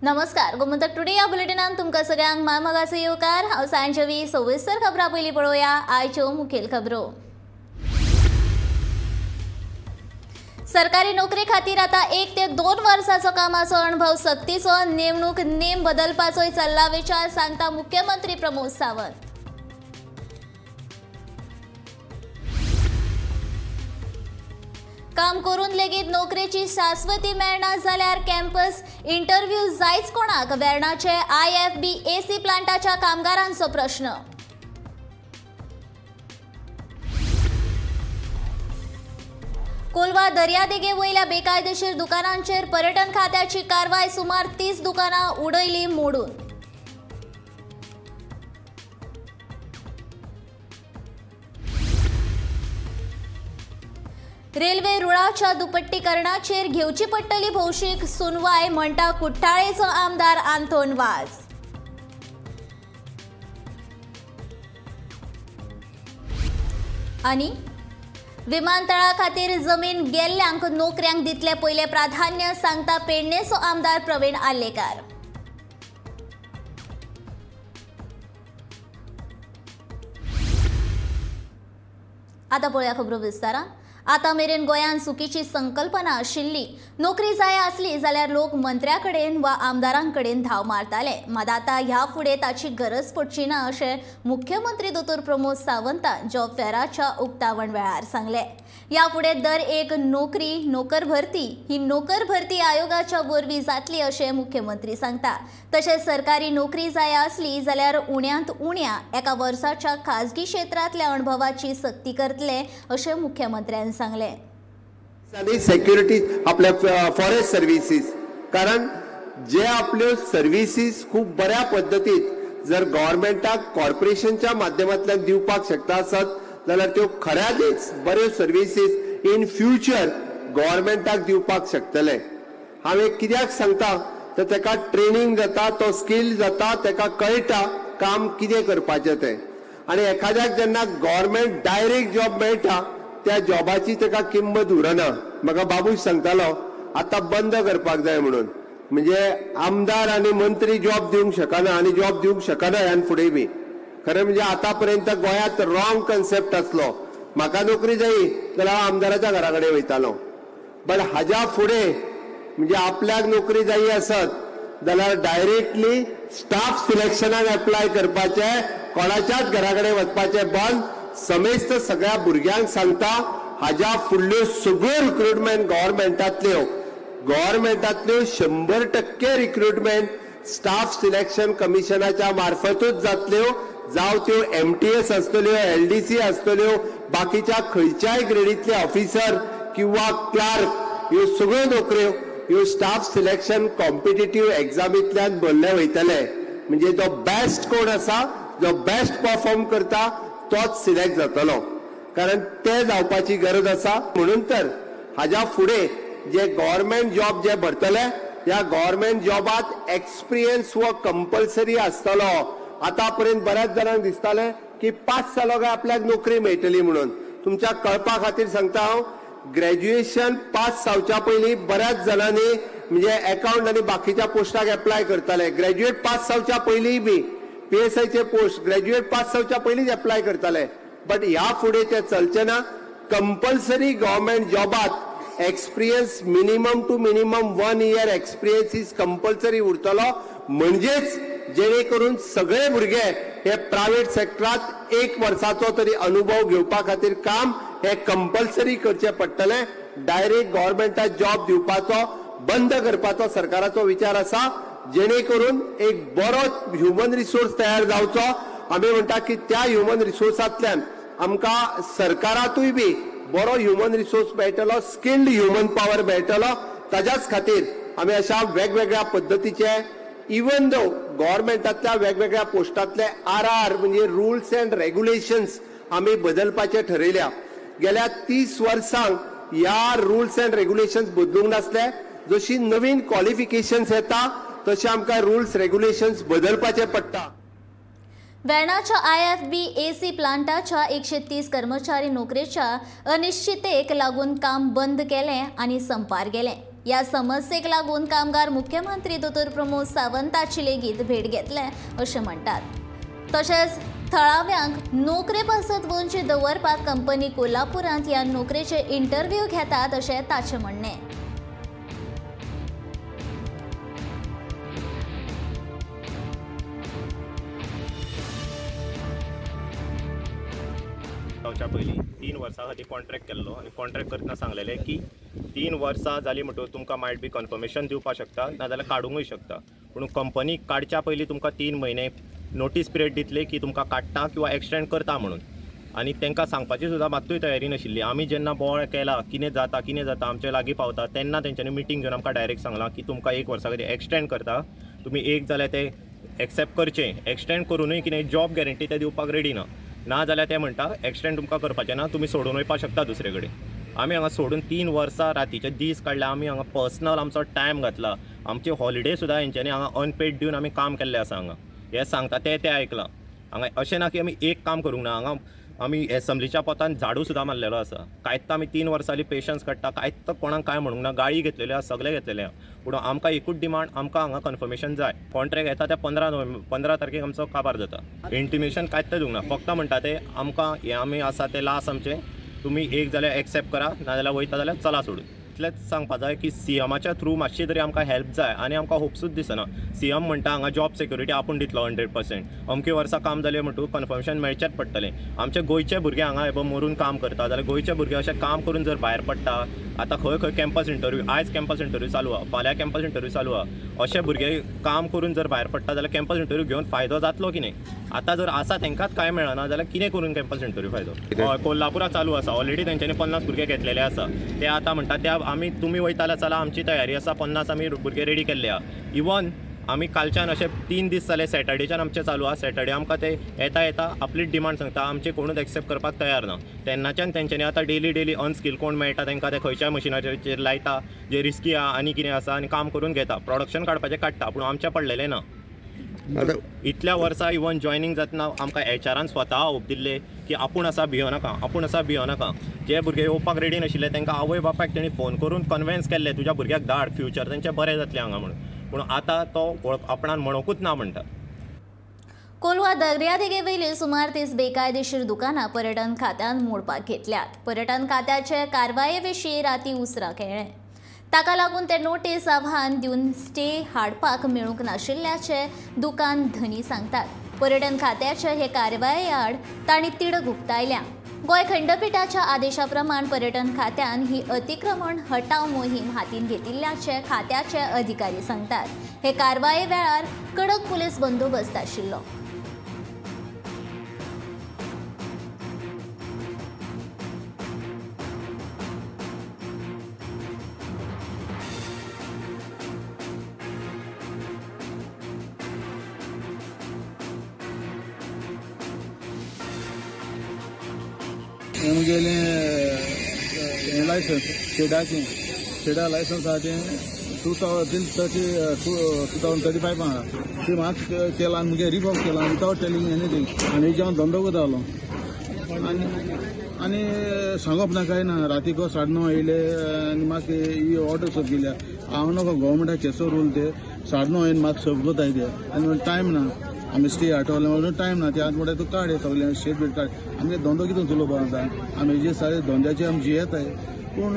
नमस्कार, गोमंतक टुडे या बुलेटिनान तुमकां सगळ्यांक मायमोगाचो येवकार। हांव सांजवी। सविस्तर खबरां पयलीं पळोवया आयच्यो मुखेल खबरो। सरकारी नोकरी खातीर आता 1 ते 2 वर्साचो कामाचो अणभव सक्तीचो, नेमणूक नेम बदलपाचोय चल्ला विचार, सांगता मुख्यमंत्री प्रमोद सावंत। काम करून लेगीत नोकरेची शाश्वती मेळना जाल्यार कॅम्पस इंटरव्यू जायच कोणाक, वेर्णाचे IFB AC प्लांटाच्या कामगारांचो प्रश्न। कोलवा दर्यादेगे वयल्या बेकायदेशीर दुकानांचेर पर्यटन खात्याची कारवाय, सुमार 30 दुकानां उडयली मोडून। रेल्वे रुळाच्या दुपट्टीकरणाचेर घेवची पडटली भौशीक सुनवाय, म्हणटा कुठ्ठाळेचो आमदार आंतोन वाज। आनी विमानतळा खातीर जमीन गेल्ल्यांक नोकऱ्यांक दितले पयले प्राधान्य, सांगता पेडणेचो आमदार प्रवीण आर्लेकार। आता पळोवया खबरो विस्तारान। आतां मेरेन गोंयांत चुकीची संकल्पना आशिल्ली, नोकरी जाय आसली जाल्यार लोक मंत्र्या कडेन वा आमदारां कडेन धांव मारताले, मात आतां ह्या फुडें ताची गरज पडची ना अशें मुख्यमंत्री दोतोर प्रमोद सावंतान जॉब फेराच्या उक्तावण वेळार सांगलें। ह्या फुडें दर एक नोकरी नोकर भरती ही नोकर भरती आयोगाच्या वरवीं जातली अशें मुख्यमंत्री सांगता। तशेंच सरकारी नोकरी जाय आसली जाल्यार उण्यांत उण्या 1 वर्साच्या खाजगी क्षेत्रांतल्या अणभवाची सक्ती करतले अशें मुख्यमंत्र्यान सांगलें। आनी सेक्युरिटी आपल्या फॉरेस्ट सर्विसीस, कारण जे आपल्यो सर्विसीस खूब बऱ्या पद्दतीत जर गव्हर्मेंटाक कॉर्पोरेशनच्या माध्यमांतल्यान दिवपाक शकता आसत जाल्यार त्यो खऱ्यांनीच बऱ्यो सर्विसीस इन फ्युचर गव्हर्मेंटाक दिवपाक शकतले। हांव एक कित्याक सांगता तर ताका ट्रेनिंग जाता, तो स्किल जाता, ताका कळटा काम कितें करपाचें तें। आनी एखाद्याक जेन्ना गव्हर्मेंट डायरेक्ट जॉब मेळटा त्या जॉबाची ताका किंमत उरना। म्हाका बाबूश सांगतालो आतां बंद करपाक जाय म्हणून, म्हणजे आमदार आनी मंत्री जॉब दिवंक शकना आनी जॉब दिवंक शकना ह्यान फुडें बी। खरें म्हणजे आतां पर्यंत गोंयांत रॉंग कन्सेप्ट आसलो, म्हाका नोकरी जायी जाल्यार हांव आमदाराच्या घरा कडेन वयतालो, बट हाज्या फुडें म्हणजे आपल्याक नोकरी जायी आसत जाल्यार डायरेक्टली स्टाफ सिलेक्शनाक एप्लाय करपाचें, कोणाच्याच घरा कडेन वचपाचें बंद। समेस्त सगळ्या भुरग्यांक सांगता हाज्या फुडल्यो सगळ्यो रिक्रुटमेंट गव्हर्मेंटांतल्यो 100% रिक्रुटमेंट स्टाफ सिलेक्शन कमिशनाच्या मार्फतूच जातल्यो, जावं त्यो MTS आसतल्यो, LDC आसतल्यो, बाकीच्या खंयच्याय ग्रेडींतले ऑफिसर किंवा क्लार्क, ह्यो सगळ्यो नोकऱ्यो ह्यो स्टाफ सिलेक्शन कॉम्पिटेटीव एग्जामींतल्यान भरले वयतले। म्हणजे जो बेस्ट कोण आसा, जो बेस्ट परफॉर्म करता तोच सिलेक्ट जातलो, कारण ते जावपाची गरज आसा। म्हणून तर हाज्या फुडें जे गव्हर्मेंट जॉब जे भरतले ह्या गव्हर्मेंट जॉबात एक्सपिरियन्स हो कंपल्सरी आसतलो। आतां पर्यंत बऱ्याच जाणांक दिसतालें की 5 जालो काय आपल्याक नोकरी मेळटली म्हणून। तुमच्या कळपा खातीर सांगता हांव, ग्रॅज्युएशन पास जावच्या पयलीं बऱ्याच जाणांनी म्हणजे एकाउंट आनी बाकीच्या पोस्टाक एप्लाय करताले। ग्रॅज्युएट पास जावच्या पयलीं बी PSIचे पोस्ट ग्रॅज्युएट पास जावच्या पयलींच एप्लाय करताले, बट ह्या फुडें तें चलचें ना। कंपल्सरी गव्हर्मेंट जॉबात experience minimum to minimum 1 year experience is compulsory उरतलो, म्हणजेच जेणे करून सगळे भुरगे हे प्रायव्हेट सेक्टरात 1 वर्साचो तरी अनुभव घेवपा खातीर काम हे कंपल्सरी करचें पडटलें। डायरेक्ट गव्हर्मेंटाक जॉब दिवपाचो बंद करपाचो सरकाराचो विचार आसा, जेणे करून एक बरो ह्युमन रिसोर्स तयार जावचो। आमी म्हणटा की त्या ह्युमन रिसोर्सांतल्यान आमकां सरकारांतूय बी बरो ह्युमन रिसोर्स मेळटलो, स्किल्ड ह्युमन पावर मेळटलो। ताज्याच खातीर आमी अशा वेगवेगळ्या पद्दतीचे इवन दो गव्हर्मेंटांतल्या वेगवेगळ्या पोस्टांतले RR म्हणजे रुल्स अँड रेग्युलेशन्स आमी बदलपाचे ठरयल्या। गेल्या 30 वर्सांक ह्या रुल्स अँड रेग्युलेशन्स बदलूंक नासले, जशी नवीन क्वॉलिफिकेशन्स येता तशें आमकां रुल्स रेग्युलेशन्स बदलपाचे पडटा। वेर्णाच्या IFB AC प्लांटाच्या 130 कर्मचारी नोकरेच्या अनिश्चितेक लागून काम बंद केलें आनी संपार गेलें। ह्या समस्येक लागून कामगार मुख्यमंत्री दोतोर प्रमोद सावंताची लेगीत भेट घेतले अशें म्हणटात। तशेंच थळाव्यांक नोकरे पासत वंचीत दवरपाक कंपनी कोल्हापुरांत ह्या नोकरेचे इंटरव्यू घेतात अशें ताचें म्हणणें। पयलीं 3 वर्सां खातीर कॉन्ट्रॅक्ट केल्लो आनी कॉन्ट्रॅक्ट करतना सांगलेलें की 3 वर्सां जालीं म्हणटकच तुमकां मायट बी कन्फर्मेशन दिवपाक शकता, नाजाल्यार काडूंकय शकता। पूण कंपनी काडच्या पयलीं तुमकां 3 म्हयने नोटीस पिरियड दितले की तुमकां काडटा किंवा एक्सटेंड करता म्हणून। आनी तांकां सांगपाची सुद्दां मात्तूय तयारी नाशिल्ली। आमी जेन्ना बोवाळ केला कितें जाता कितें जाता आमचे लागीं पावता तेन्ना तेंच्यांनी मिटींग घेवन आमकां डायरेक्ट सांगलां की तुमकां 1 वर्सा खातीर एक्सटेंड करता, तुमी एक जाल्यार ते एक्सेप्ट करचें। एक्सटेंड करुनूय कितें जॉब गॅरंटी ते दिवपाक रेडी ना, ना जाल्यार ते म्हणटा एक्सटेंड तुमकां करपाचें ना, तुमी सोडून वयपाक शकता दुसरे कडेन। आमी हांगा सोडून 3 वर्सां रातीचे दीस काडले, आमी हांगा पर्सनल आमचो टायम घातला, आमचे हॉलिडे सुद्दां हेंच्यांनी हांगा अनपेड दिवन आमी काम केल्लें आसा। हांगा हें सांगता तें तें आयकलां। हांगा अशें ना की आमी एक काम करूंक ना, हांगा आमी एसेंब्लीच्या पोतान झाडू सुद्दां मारलेलो आसा। कांयच आमी 3 वर्सां पेशन्स काडटा, कांयच कोणाक कांय म्हणूंक ना, गाळी घेतलेल्यो आसा, सगळें घेतलेलें आसा, पूण आमकां एकूच डिमांड, आमकां हांगा कन्फर्मेशन जाय। कॉन्ट्रॅक्ट येता त्या 15 तारखेक आमचो काबार जाता। इंटिमेशन कांयच दिवंक ना, फक्त म्हणटा ते आमकां हें आमी आसा तें लास्ट आमचें, तुमी एक जाल्यार एक्सेप्ट करा, नाजाल्यार वयता जाल्यार चला सोडून। इतलेंच सांगपा जाय की सीएमाच्या थ्रू मातशी तरी आमकां हेल्प जाय आनी आमकां होपसूच दिसना। सीएम म्हणटा हांगा जॉब सेक्युरिटी आपूण दितलो 100%, अमके वर्सां काम जालें म्हणटकूच कन्फर्मेशन मेळचेंच पडटलें। आमचे गोंयचे भुरगे हांगा हे मरून काम करता जाल्यार गोंयचे भुरगे अशें काम करून जर भायर पडटा, आतां खंय खंय कॅम्पस इंटरव्यू, आयज कॅम्पस इंटरव्यू चालू आहा, फाल्यां कॅम्पस इंटरव्यू चालू आहा, अशे भुरगे काम करून जर भायर पडटा जाल्यार कॅम्पस इंटरव्यू घेवन फायदो जातलो की न्ही? आतां जर आसा तांकांच कांय मेळना जाल्यार कितें करून कॅम्पस इंटरव्यू फायदो? हय, कोल्हापुराक चालू आसा, ऑलरेडी तेंच्यांनी 50 भुरगे घेतलेले आसा। ते आतां म्हणटा त्या आमी तुमी वयता जाल्यार चला, आमची तयारी आसा, 50 आमी भुरगे रेडी केल्ले आहा। इवन आमी कालच्यान अशे 3 दीस जाले, सॅटर्डेच्यान आमचें चालू आहा। सॅटर्डे आमकां ते येता येता आपलीच डिमांड सांगता, आमचे कोणूच एक्सेप्ट करपाक तयार ना। तेन्नाच्यान तेंच्यांनी आतां डेली डेली अनस्किल कोण मेळटा तांकां ते खंयच्याय मशिनाचेर लायता, जे रिस्की आहा आनी कितें आसा, आनी काम करून घेता, प्रोडक्शन काडपाचें काडटा, पूण आमचें पडलेलें ना। इतल्या वर्सां इवन जॉयनींग जातना आमकां एचआरान स्वता होप दिल्ले की आपूण आसा भियो नाका, आपूण आसा भियो नाका। जे भुरगे येवपाक रेडी नाशिल्ले तांकां आवय बापायक तेणी फोन करून कन्विन्स केल्ले तुज्या भुरग्याक धाड, फ्युचर तेंचें बरें जातलें हांगा म्हणून, पूण आतां तो आपणान म्हणूंकूच ना म्हणटा। कोलवा दर्यादेगेवयली सुमार 30 बेकायदेशीर दुकानां पर्यटन खात्यान मोडपाक घेतल्यात। पर्यटन खात्याचे कारवाये विशीं राती उसरां खेळ्ळें, ताका लागून ते नोटीस आव्हान दिवन स्टे हाडपाक मेळूंक नाशिल्ल्याचें दुकान धनी सांगतात। पर्यटन खात्याचे हे कारवाये आड तांणी तिडक उक्तायल्या। गोंय खंडपिठाच्या आदेशा प्रमाण पर्यटन खात्यान ही अतिक्रमण हटाव मोहीम हातीन घेतिल्ल्याचें खात्याचे अधिकारी सांगतात। हे कारवाये वेळार कडक पुलीस बंदोबस्त आशिल्लो। मुगेलें हें लायसन्स शेडाचें, शेडा लायसन्स आहा तें 2035 आहा, ती म्हाका केलां आनी मुगे रिवॉक केलां विदावट टेलिंग एनीथींग। आनी हेजे हांव धंदो करतालो आनी आनी सांगप ना कांय ना। रातीको 9:30 येयले आनी म्हाका ही ऑर्डर सर्व केल्या। हांव नको गव्हर्मेंटाक केसो रूल ते 9:30 येवन म्हाका सर्व करताय ते, आनी टायम ना, आमी स्टे आठवले म्हणून टायम ना। ते आतां म्हणटा तूं काड हे सगळें शेड बीड काड, आमगे धंदो कितें चलोवपा आतां? आमी जे सारे धंद्याचे आमी जियेताय, पूण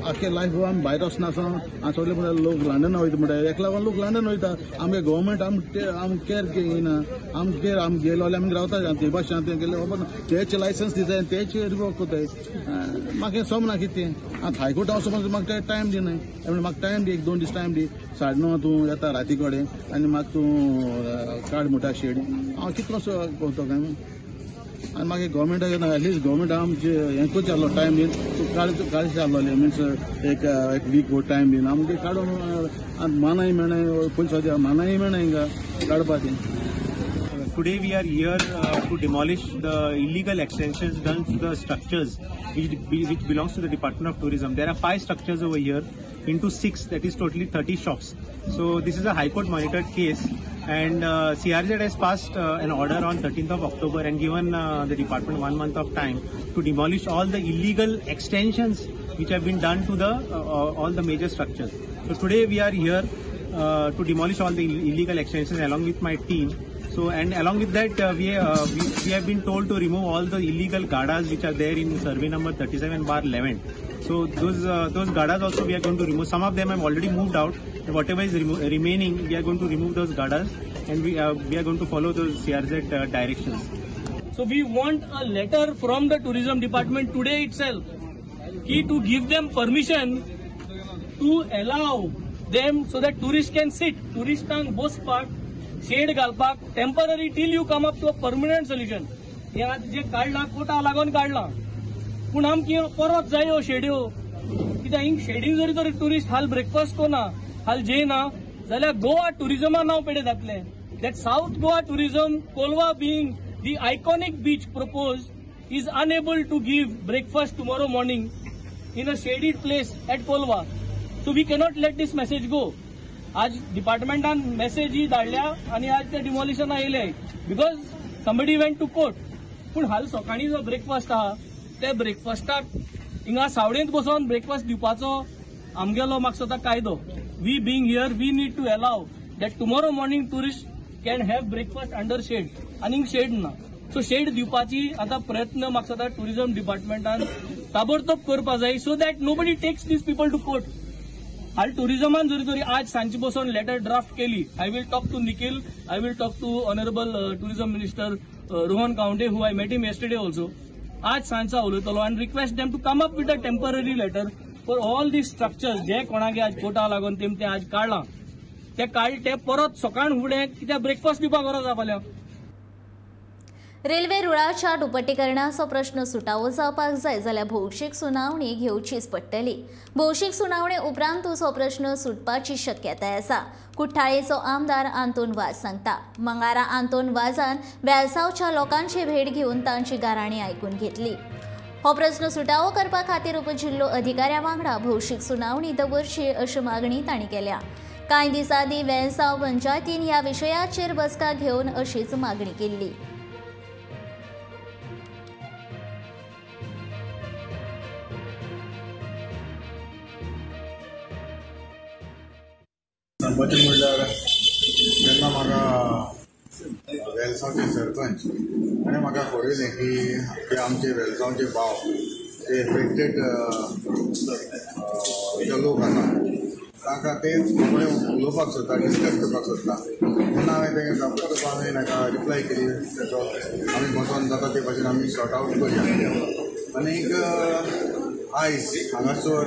आख्खे लायफ आमी भायर वचना आसा। आनी सगळे म्हणटा लोक लंडन वयता, म्हणटा एक लागून लोक लंडन वयता। आमगे गव्हर्मेंट आम केअर घेयना, आम केअर आम गेलो जाल्यार आमी रावता ते भाशेन ते गेले खबर ना, तेच लायसन्स दिताय तेच रिवॉक करताय। म्हाका समजना कितें तें। आतां हायकोर्टा वचपाक म्हाका टायम दिनाय, म्हाका टायम दी, 1-2 दीस टायम दी। 9:30 तूं येता राती कडेन आनी म्हाका तूं काड म्हणटा शेड, हांव कितलो करतो काय? आनी मागीर गव्हर्मेंटाक एटलिस्ट गव्हर्मेंट आमचे हें करचें आहलो टायम बीन तूं काडचें आहलोलें, मिन्स एक वीक टायम बीन आमगे काडून मानाय मेळनाय, पयशे मानाय मेळनाय हिंगा काडपाचें। Today we are here to demolish the illegal extensions done to the structures which belongs to the Department of Tourism. There are 5 structures over here into 6, that is totally 30 shops. So this is a High Court monitored case, And CRZ has passed an order on 13th of October and given the department 1 month of time to demolish all the illegal extensions which have been done to the all the major structures. So today we are here to demolish all the illegal extensions along with my team. So, and along with that we have been told to remove all the illegal gadas which are there in survey number 37/11. So those gadas also we are going to remove. Some of them have already moved out. Whatever is remaining, we are going to remove those gadas, and we are going to follow those CRZ directions. So we want a letter from the tourism department today itself, ki to give them permission to allow them so that tourists can sit. Touristank bospak, shade घालपाक temporary till you come up to a permanent solution. हे आतां जे काडलां कोटा लागून काडलां, पूण आमकां परत जायो शेड्यो, कित्याक हिंग शेडीन जरी तर ट्युरिस्ट हाल ब्रेकफास्ट कोना, हाल जेयना जाल्यार गोवा ट्युरिजमा नांव पेडे जातलें. That South Goa tourism, Colva being the iconic beach propose, is unable to give breakfast tomorrow morning in a shaded place at Colva. So we cannot let this message go. आज डिपार्टमेंटान message ही धाडल्या आनी आज ते demolition आयले because somebody went to court. पूण हाल सकाळीं जो ब्रेकफास्ट आहा ते ब्रेकफास्टाक हिंगा सावळेंत बसोन ब्रेकफास्ट दिवपाचो आमगेलो म्हाका कायदो. We being here we need to allow that tomorrow morning tourist can have breakfast under shade, आनी शेड ना. सो शेड दिवपाची आतां प्रयत्न म्हाका ट्युरिजम डिपार्टमेंटान ताबडतोब करपा जाय, so that nobody takes these people to court. हाल टुरिजमान जरी तरी आज सांजची बसून लेटर ड्राफ्ट केली. I will talk to Nikhil, I will talk to honourable tourism minister Rohan Khaunte, who I met him yesterday also. आज सांजचा उलयतलो आनी request them to come up with a temporary letter for all these structures जे कोणागे आज कोटा लागून ते आज काडलां, ते काडले ते परत सकाळ फुडें कित्याक ब्रेकफास्ट दिवपाक गरज आसा फाल्यां. रेल्वे रुळाच्या दुपटीकरणाचो प्रश्न सुटावो जावपाक जाय जाल्यार भौशीक सुनावणी घेवचीच पडटली. भौशीक सुनावणे उपरांतूच हो प्रश्न सुटपाची शक्यताय आसा. कुठ्ठाळेचो आमदार आंतोन वाज सांगता. मंगळारा आंतोन वाजान वेलसांवच्या लोकांची भेट घेवन तांची गाराणी आयकून घेतली. हो प्रश्न सुटावो करपा खातीर उपजिल्लो अधिकाऱ्या वांगडा भौशीक सुनावणी दवरची अशी मागणी तांणी केल्या. कांय दिसां आदीं वेलसांव पंचायतीन ह्या विशयाचेर बसका घेवन अशीच मागणी केल्ली. सांगपाचें म्हणल्यार जेन्ना म्हाका वेलसांवचे सरपंच आनी म्हाका कळयलें की ते आमचे वेलसांवचे भाव जे इफेक्टेड जे लोक आसा तांकां ते उलोवपाक सोदता, डिस्कस करपाक सोदता. तेन्ना हांवें तेंका हांवें ताका रिप्लाय केली, तेचो आमी बसोन जाता ते भाशेन आमी सॉर्ट आवट करया. आनीक आयज हांगासर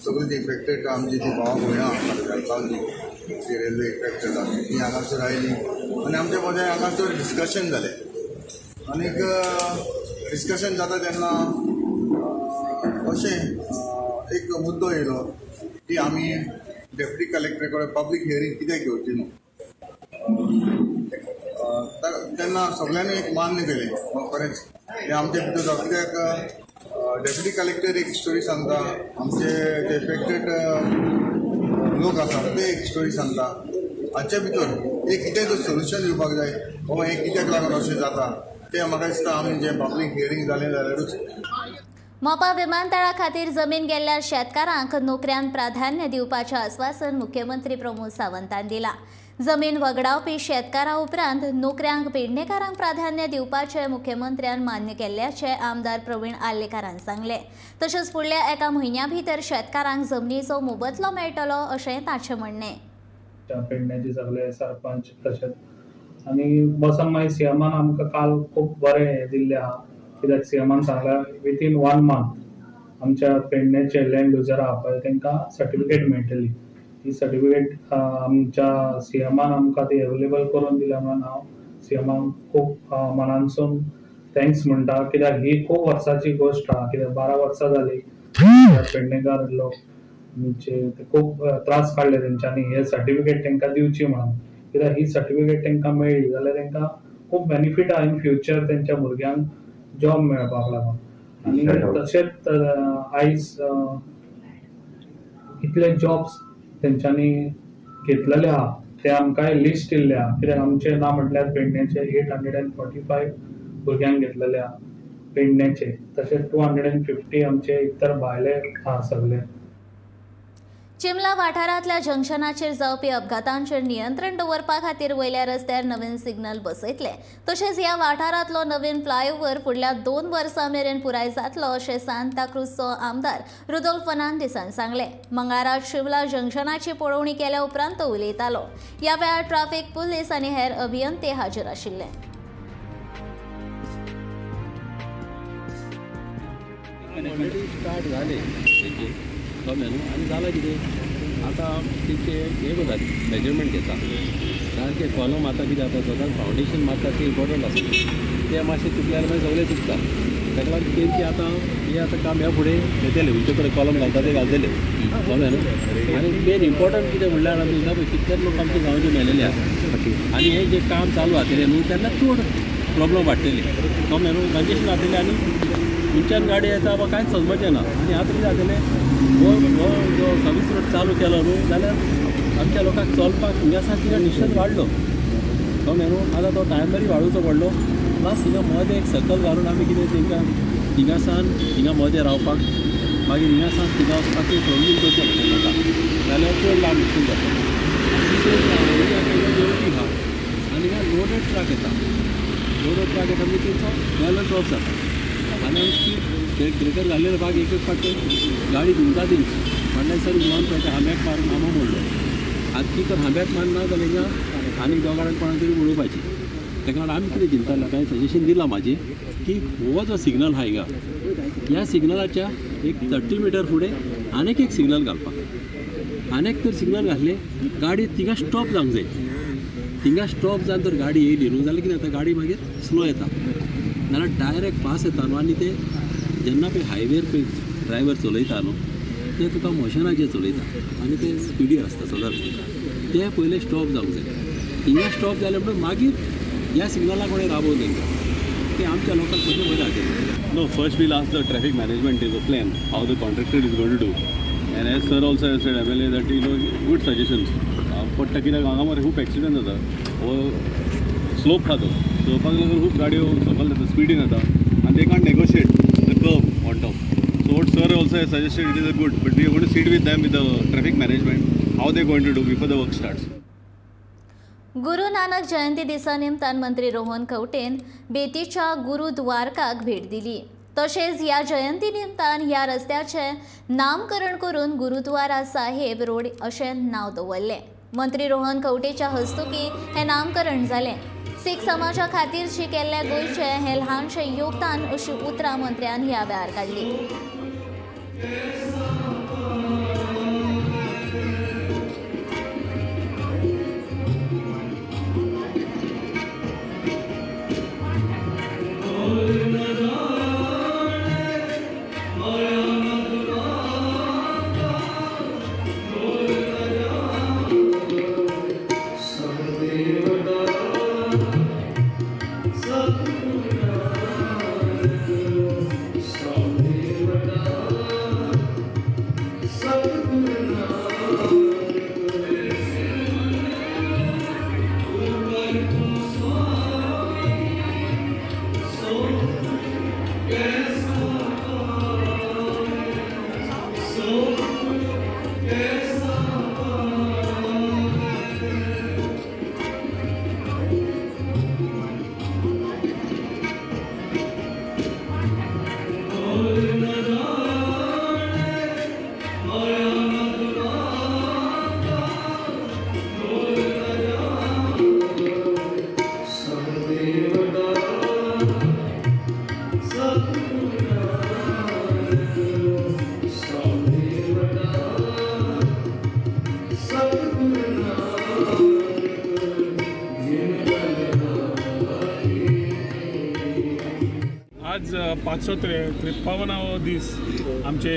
सगळीं जी इफेक्टेड आमची जी भावा भयणां आसा वेलसांवची जी रेल्वे इफेक्ट जाता ती हांगासर आयली आनी आमचे मदें हांगासर डिस्कशन जालें. आनीक डिस्कशन जाता तेन्ना अशें एक मुद्दो येयलो की आमी डेप्युटी कलेक्टरा कडेन पब्लीक हियरींग कित्याक घेवची न्हू. तेन्ना सगळ्यांनी एक मान्य केलें, खरेंच हें आमचे भितर जावं. कित्याक डेप्युटी कलेक्टर एक स्टोरी सांगता, आमचे जे इफेक्टेड लोक आसा ते एक स्टोरी सांगता. हाचे भितर एक कितें तर सोल्युशन दिवपाक जाय, बाबा हें कित्याक लागून अशें जाता तें म्हाका दिसता आमी जें पब्लीक हियरींग जालें जाल्यारूच. मोपा विमानतळा खातीर जमीन गेल्ल्या शेतकारांक नोकऱ्यांत प्राधान्य दिवपाचें आस्वासन मुख्यमंत्री प्रमोद सावंतान दिलां. जमीन वगडावपी शेतकारां उपरांत नोकऱ्यांक पेडणेकारांक प्राधान्य दिवपाचें मुख्यमंत्र्यान मान्य केल्ल्याचें आमदार प्रवीण आर्लेकारान सांगलें. तशेंच फुडल्या एका म्हयन्या भितर शेतकारांक जमनीचो मोबदलो मेळटलो अशें ताचें म्हणणें. पेडण्याचे सगळे सरपंच तशेंच आनी बसून मागीर सीएमान आमकां काल खूब बरें हें दिल्लें आहा, कित्याक सीएमान सांगलां विथीन 1 मंथ आमच्या पेडण्याचे लँड युजर आहा पळय तांकां सर्टिफिकेट मेळटली. ही सर्टिफिकेट आमच्या सीएमान आमकां ती अवेलेबल करून दिल्या म्हणून हांव सीएमाक खूब मनानसून thanks म्हणटा, कित्याक ही खूब वर्सांची गोश्ट आहा. कित्याक 12 वर्सां जाली पेडणेकार लोक म्हणजे खूब त्रास काडले तेंच्यांनी हे सर्टिफिकेट तांकां दिवची म्हणून. कित्याक ही सर्टिफिकेट तांकां मेळ्ळी जाल्यार तांकां खूब बेनिफीट आहा इन फ्युचर तेंच्या भुरग्यांक जॉब मेळपाक लागून. आनी तशेंच आयज इतले जॉब्स तेंच्यांनी घेतलेले आहा ते आमकां लिस्ट दिल्लें आहा. कित्याक आमचें ना म्हटल्यार पेडण्याचे 845 भुरग्यांक घेतलेले आहा पेडण्याचे, तशेंच 250 आमचे इतर भायले आहा सगळे. चिमला वाठारांतल्या जंक्शनाचेर जावपी अपघातांचेर नियंत्रण दवरपा खातीर वयल्या रस्त्यार नवीन सिग्नल बसयतले. तशेंच ह्या वाठारांतलो नवीन फ्लायओव्हर फुडल्या 2 वर्सां मेरेन पुराय जातलो अशें सांताक्रूजचो आमदार रुदोल्फ फर्नांडीसान सांगलें. मंगळारा शिमला जंक्शनाची पळोवणी केल्या उपरांत तो उलयतालो. ह्या वेळार ट्राफिक पुलीस आनी हेर अभियंते हाजीर आशिल्ले. स्टार्ट जाले कळ्ळें न्हू. आनी जालां कितें आतां तेंचे हें करता मेजरमेंट घेता सारकें कॉलम. आतां कितें जाता सदांच फावंडेशन मारता तें इम्पोर्टंट आसता, तें मातशें चुकलें जाल्यार मागीर सगळें चुकता. ताका लागून तेंचे आतां हें आतां काम ह्या फुडें घेतलें, खंयचे कडेन कॉलम घालता ते घालतले, कळ्ळें न्हू. आनी मेन इम्पोर्टंट कितें म्हणल्यार आमी हिंगा पळय कितले लोक आमचे गांवचे मेलेले आसा आनी हें जें काम चालू जातलें न्हू तेन्ना चड प्रोब्लम वाडटले, कळ्ळें न्हू. कंजेशन जातलें आनी खंयच्यान गाडी येता वा कांयच समजचें ना. आनी आतां कितें जातलें, हो हो जो सर्वीस रोड चालू केलो न्हू जाल्यार आमच्या लोकांक चलपाक हिंगासान थिंगा डिस्टन्स वाडलो, कळ्ळें न्हू. आतां तो टायमरी वाडोवचो पडलो. प्लस हिंगा मदें एक सर्कल घालून आमी कितें तेंकां हिंगासान हिंगा मदें रावपाक, मागीर हिंगासान थिंगा वचपाक प्रोविजन करचें पडटलें ताका, जाल्यार चड लांब डिस्टन्स जातलो. आनी देंवती आहा आनी हिंगा लोडेड ट्रक येता, लोडेड ट्रक येता म्हणजे तेंचो बॅलन्स ऑफ जाता आनी आमी स्पीड ब्रेकर घाल्लेले भाग एक एक फावट गाडी घुंवता तेंची. म्हणल्यार सर घुंवन पळयता हांब्याक मारून हांबो मोडलो. आतां ती तर हांब्याक मारना जाल्यार हिंगा आनी दोगां कोणाक तरी उडोवपाची. ताका लागून आमी कितें चिंतता, लोकांनी सजेशन दिलां म्हाजें की हो जो सिग्नल आहा हिंगा ह्या सिग्नलाच्या एक 30 मिटर फुडें आनीक एक सिग्नल घालपाक. आनीक तर सिग्नल घातलें गाडी थिंगा स्टॉप जावंक जाय. थिंगा स्टॉप जावन तर गाडी येयली न्हू जाल्यार कितें जाता, गाडी मागीर स्लो येता, नाल्यार डायरेक्ट फास्ट येता न्हू. आनी ते जेन्ना पळय हायवेर पळय ड्रायवर चलयता न्हू ते तुका मोशनाचेर चलयता आनी ते स्पिडीर आसता सदांच. ते पयलें स्टॉप जावंक जाय. हिंगा स्टॉप जालें म्हणून मागीर ह्या सिग्नलाक कोणें राबोवन तांकां ते आमच्या लोकांक कशें बरें जातलें. No, first we'll ask the traffic management is a plan how the contractor is going to do. And as sir also has said, MLA, that you know good suggestions. पडटा कित्याक हांगा मरे खूब एक्सिडंट जाता. हो स्लोप आहा तो स्लोपाक लागून खूब गाडयो सकयल जाता, स्पिडीन जाता आनी they can't negotiate the curve on top. So what sir also has suggested, it is a good, but we are going to sit with them with the traffic management how they going to do before the work starts. Guru Nanak Jayanti दिसा निमतान मंत्री रोहन खंवटेन बेतीच्या गुरुद्वारकाक भेट दिली. तशेंच ह्या जयंती निमतान ह्या रस्त्याचें नामकरण करून गुरुद्वारा साहेब रोड अशें नांव दवरलें. मंत्री रोहन खंवटेच्या हस्तुकीं हें नामकरण जालें. सीख समाजा खातीर केल्ल्या गोंयचें हें ल्हानशें योगदान अशी उतरां मंत्र्यान ह्या वेळार काडली. आज 553 दीस आमचे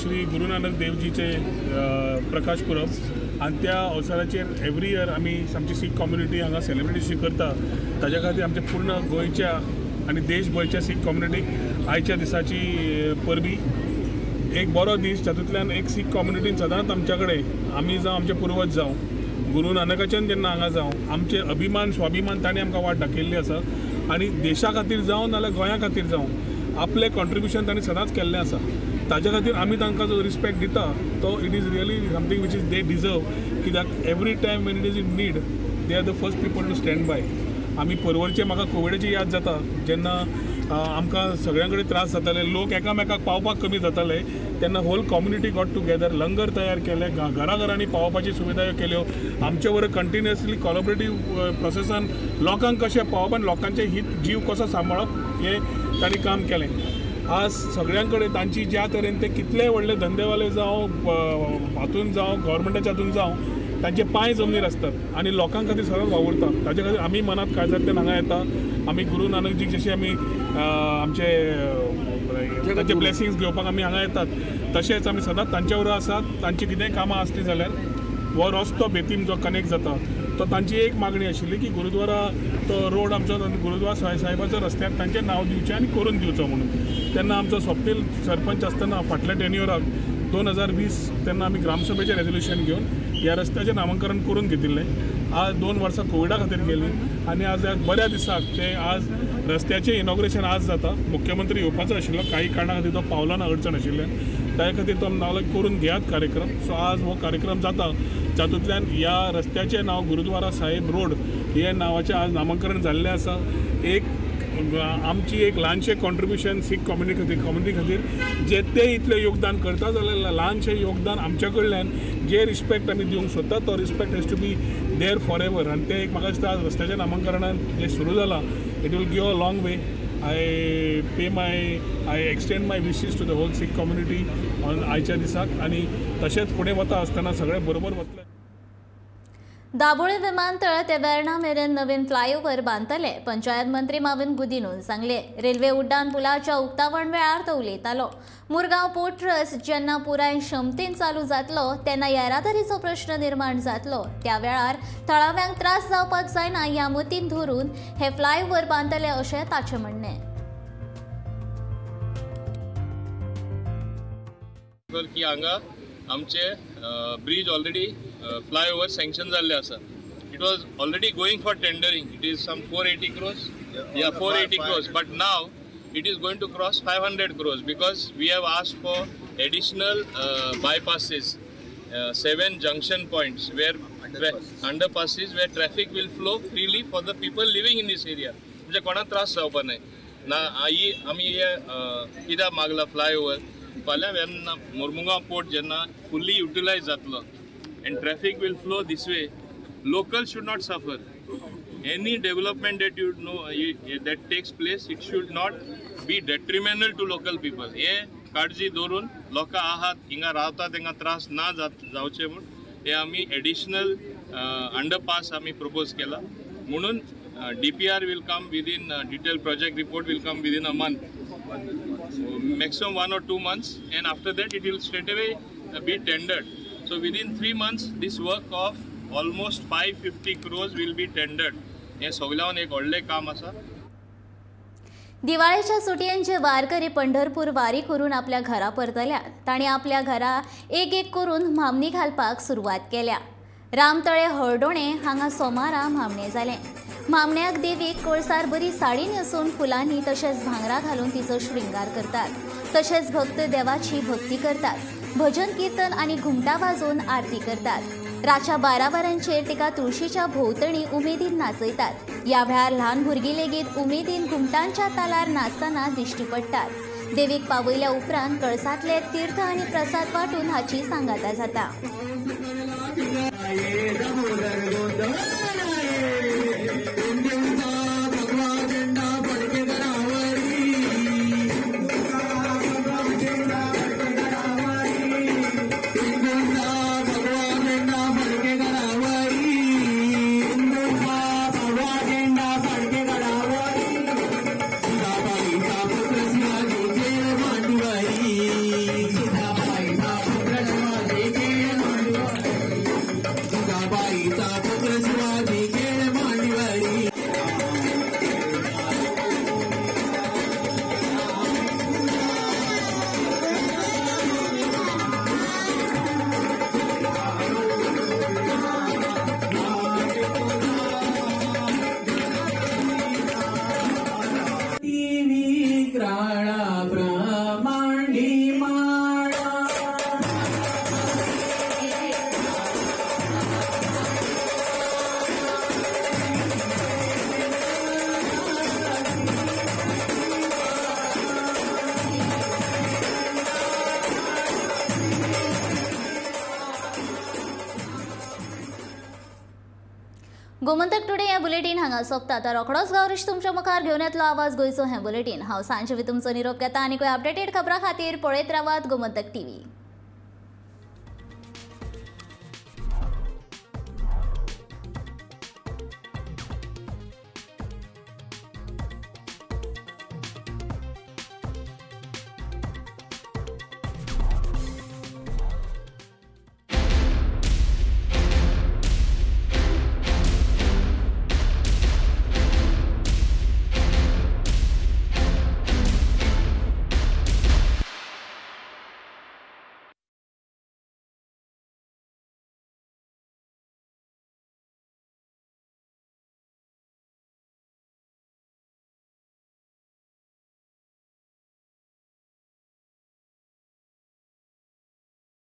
श्री गुरू नानक देवजीचे प्रकाश पुरब आनी त्या अवसराचेर एवरी इयर आमी आमची सीख कम्युनिटी हांगा सेलिब्रेशन करता. ताज्या खातीर आमच्या पूर्ण गोंयच्या आनी देशभरच्या सीख कम्युनिटीक आयच्या दिसाची परबी एक बरो दीस, जातूंतल्यान एक सीख कम्युनिटीन सदांच आमच्या कडेन आमी जावं आमचे पुर्वज जावं गुरू नानकाच्यान जेन्ना हांगा जावं आमचे अभिमान स्वाभिमान ताणें आमकां वाट दाखयल्ली आसा आनी देशा खातीर जावं नाल्यार गोंया खातीर जावं आपलें कॉन्ट्रिब्युशन ताणें सदांच केल्लें आसा. ताजे खातीर आमी तांकां जो रिस्पेक्ट दिता तो it is really something which is they deserve, कित्याक every time when it is in need they are the first people to stand by. आमी परवरचे म्हाका कोविडाची याद जाता जेन्ना आमकां सगळ्यां कडेन त्रास जाताले, लोक एकामेकाक पावपाक कमी जाताले, तेन्ना होल कम्युनिटी गॉट टुगेदर, लंगर तयार केले, घराघरांनी पावोवपाची सुविधा केल्यो. आमचे बरोबर कंटिन्युअसली कॉलॉबरेटीव प्रोसेसान लोकांक कशें पावप आनी लोकांचे हित जीव कसो सांबाळप हें तांणी काम केलें. आज सगळ्यां कडेन तांची ज्या तरेन ते कितलेय व्हडले धंदेवाले जावं हातून जावं गव्हर्मेंटाच्या हातून जावं तांचे पांय जमनीर आसतात आनी लोकां खातीर सदांच वावुरता. ताजे खातीर आमी मनांत काळजांतल्यान हांगा येता. आमी गुरू नानकजीक जशें आमी आमचे तांचे ब्लेसिंग्स घेवपाक आमी हांगा येतात, तशेंच आमी सदांच तांच्या बरोबर आसात. तांची कितेंय कामां आसलीं जाल्यार हो रस्तो बेतीम जो कनेक्ट जाता तो तांची एक मागणी आशिल्ली की गुरुद्वारा तो रोड आमचो गुरुद्वारा साहेबाचो रस्त्यार तांचें नांव दिवचें आनी करून दिवचो म्हणून. तेन्ना आमचो स्वप्नील सरपंच आसतना फाटल्या टेन्युअराक 2020 तेन्ना आमी ग्रामसभेचें रेजोल्युशन घेवन ह्या रस्त्याचें नामांकरण करून घेतिल्लें. आज 2 वर्सां कोविडा खातीर गेलीं आनी आज बऱ्या दिसाक ते आज रस्त्याचें इनॉग्रेशन आज जाता. मुख्यमंत्री येवपाचो आशिल्लो, काही कारणां खातीर तो पावलो ना, अडचण आशिल्ल्यान त्या खातीर तो नाव करून घेयात कार्यक्रम. सो आज हो कार्यक्रम जाता जातूंतल्यान ह्या रस्त्याचें नांव गुरुद्वारा साहेब रोड हे नांवाचें आज नामांकरण जाल्लें आसा. एक आमची एक ल्हानशें कॉन्ट्रिब्युशन सीख कम्युनिटी खातीर जे ते इतलें योगदान करता जाल्यार ल्हानशें योगदान आमच्या कडल्यान जे रिस्पेक्ट आमी दिवंक सोदता तो respect has to be there forever. आनी तें एक म्हाका दिसता आज रस्त्याच्या नामांकरणान जें सुरू जालां it will give a long way. I extend my wishes to the whole Sikh community on आयच्या दिसाक आनी तशेंच फुडें वता आसतना सगळें बरोबर वतलें. दाबोळे विमानतळ ते वेर्णा मेरेन नवीन फ्लायओव्हर बांदतले, पंचायत मंत्री माविन गुदिनून सांगले. रेल्वे उड्डाण पुलाच्या उक्तावण वेळार तो उलयतालो. मुरगांव पोर्ट ट्रस्ट जेन्ना पुराय क्षमतेन चालू जातलो तेन्ना येरादारीचो प्रश्न निर्माण जातलो, त्या वेळार थळाव्यांक त्रास जावपाक जायना ह्या मतीन धरून हे फ्लायओव्हर बांदतले अशें ताचें म्हणणें. की हांगा आमचे ब्रीज ऑलरेडी फ्लायओवर सँक्शन जाल्ले आसा. It was already going for tendering. It is some 480 crores. Yeah, 480 crores. But now it is going to cross 500 crores because we have asked for additional bypasses, 7 junction points where underpasses where traffic will flow freely for the people living in this area. म्हणजे कोणाक त्रास जावपा न्हय ना. ही आमी हे कित्याक मागला flyover फाल्यां वेर्ना मोरमुगांव पोर्ट जेन्ना फुल्ली युटिलायज जातलो and traffic will flow this way, local should not suffer. Any development that you know that takes place, it should not be detrimental to local people. हे काळजी दवरून लोकां आहात हिंगा रावता तांकां त्रास ना जावचे म्हूण हे आमी एडिशनल अंडरपास आमी प्रपोज केला. म्हणून DPR will come within, detail project report will come within a month, maximum 1 or 2 months, and after that it will straight away be tendered. So within 3 months this work of almost 550 crores will be tendered. हे सगळ्यान एक व्हडलें काम आसा. दिवाळेच्या सुटयेंचे वारकरी पंढरपूर वारी करून आपल्या घरा परतल्या. तांणी आपल्या घरा एक एक करून म्हामणी घालपाक सुरवात केल्या. रामतळे हळदोणे हांगा सोमारा म्हामणे जालें. म्हामण्याक देवीक कोळसार बरी साडी न्हेसून फुलांनी तशेंच भांगरा घालून तिचो श्रृंगार करतात. तशेंच भक्त देवाची भक्ती करतात, भजन कीर्तन आनी घुमटां वाजोवन आरती करतात. रातच्या 12 वरांचेर तिका तुळशीच्या भोंवतणी उमेदीन नाचयतात. ह्या वेळार ल्हान भुरगीं लेगीत उमेदीन घुमटांच्या तालार नाचतना दिश्टी पडटात. देवीक पावयल्या उपरांत कळसांतले तीर्थ आनी प्रसाद वांटून हाची सांगाता जाता. गोमंतक टुडे हें बुलेटीन हांगा सोंपता. आतां रोखडोच गावरीश तुमच्या मुखार घेवन येतलो आवाज गोंयचो हें बुलेटीन. हांव सांजवी तुमचो निरोप घेता आनी अपडेटेड खबरां खातीर पळयत रावात गोमंतक टीव्ही.